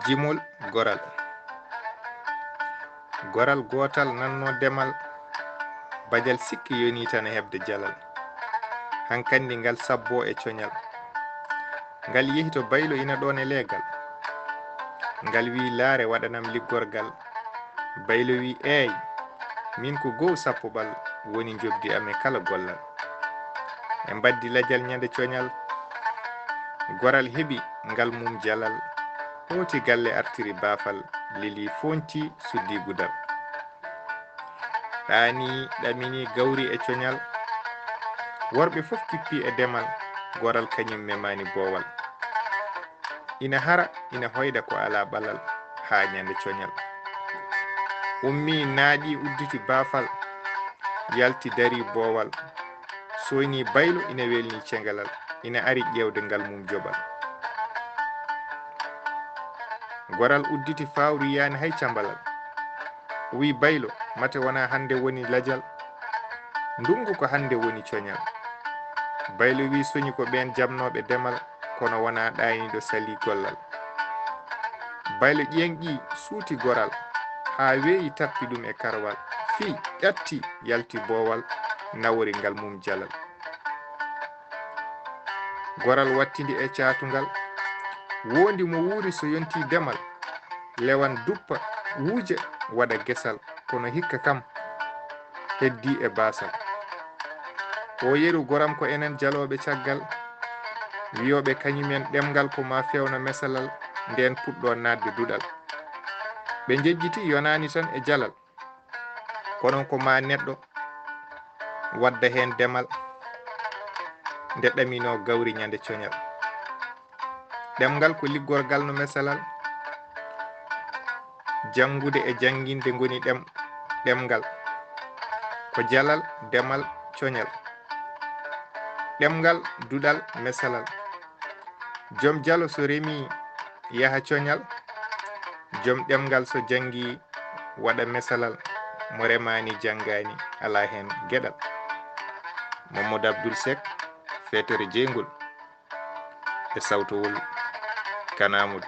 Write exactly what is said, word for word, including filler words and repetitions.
Jimol goral. Goral gootal nanno demal, bajal sikki yoni tan e heɓde jalal. Hankandi ngal sabbo e coñal. Ngal yehi to baylo ina ɗoon e leegal. Ngal wi laare waɗanam liggorgal. Baylo wi eey, min ko gow sappoɓal woni njoɓdi am e kala gollal. E mbaddi lajal ñande coñal, goral heɓi ngal mum jalal, hooti galle artiri baafal, lili fonti suddi gudal. Ɗaani ɗamini gawri e coñal, worɓe fof kippi e demal, goral kañum memani boowal. Ina hara, ina hoyda ko alaa ɓalal haa ñande coñal. Ummi naaɗi udditi baafal, yalti dari boowal. Soyni baylo ina welni ceŋgalal, ina ari ƴeewde ngal mum joɓal. Goral udditi fawru yiyaani hay cambalal. Wi baylo, mate wona hannde woni lajal. Ndungu ko hannde woni coñal. Baylo wi soñi ko ɓeen jamnooɓe demal, kono wona ɗaaniiɗo sali gollal. Baylo ƴeeŋƴi suuti goral, haa weeyi tappi ɗum e karwal. Fii ƴatti yalti boowal, nawori ngal mum jalal. Goral wattindi e caatungal. Wondi mo wuuri so yonti demal, lewan duppa, wuuja, waɗa gesal, kono hikka kam heddi e baasal. O yeru goram ko enen jalooɓe caggal, wiyooɓe kañumen ɗemngal ko ma fewna mesalal, nden puɗɗo naatde duɗal. Ɓe njejjiti yonaani tan e jalal, kono ko ma neɗɗo wadda heen demal nde ɗamino gawri ñande coñal. Ɗemngal ko liggorgal no mesalal. Janngude e jannginde ngoni ɗem-, ɗemngal. Ko jalal, demal, coñal. Ɗemngal, duɗal, mesalal. Joom jalo so remi yaha coñal, joom ɗemngal so janngi waɗa mesalal, mo remaani janngaani alaa heen geɗal. Mamadou Abdoul Seck, feetere jeyngol e sawtowol Kanamudu.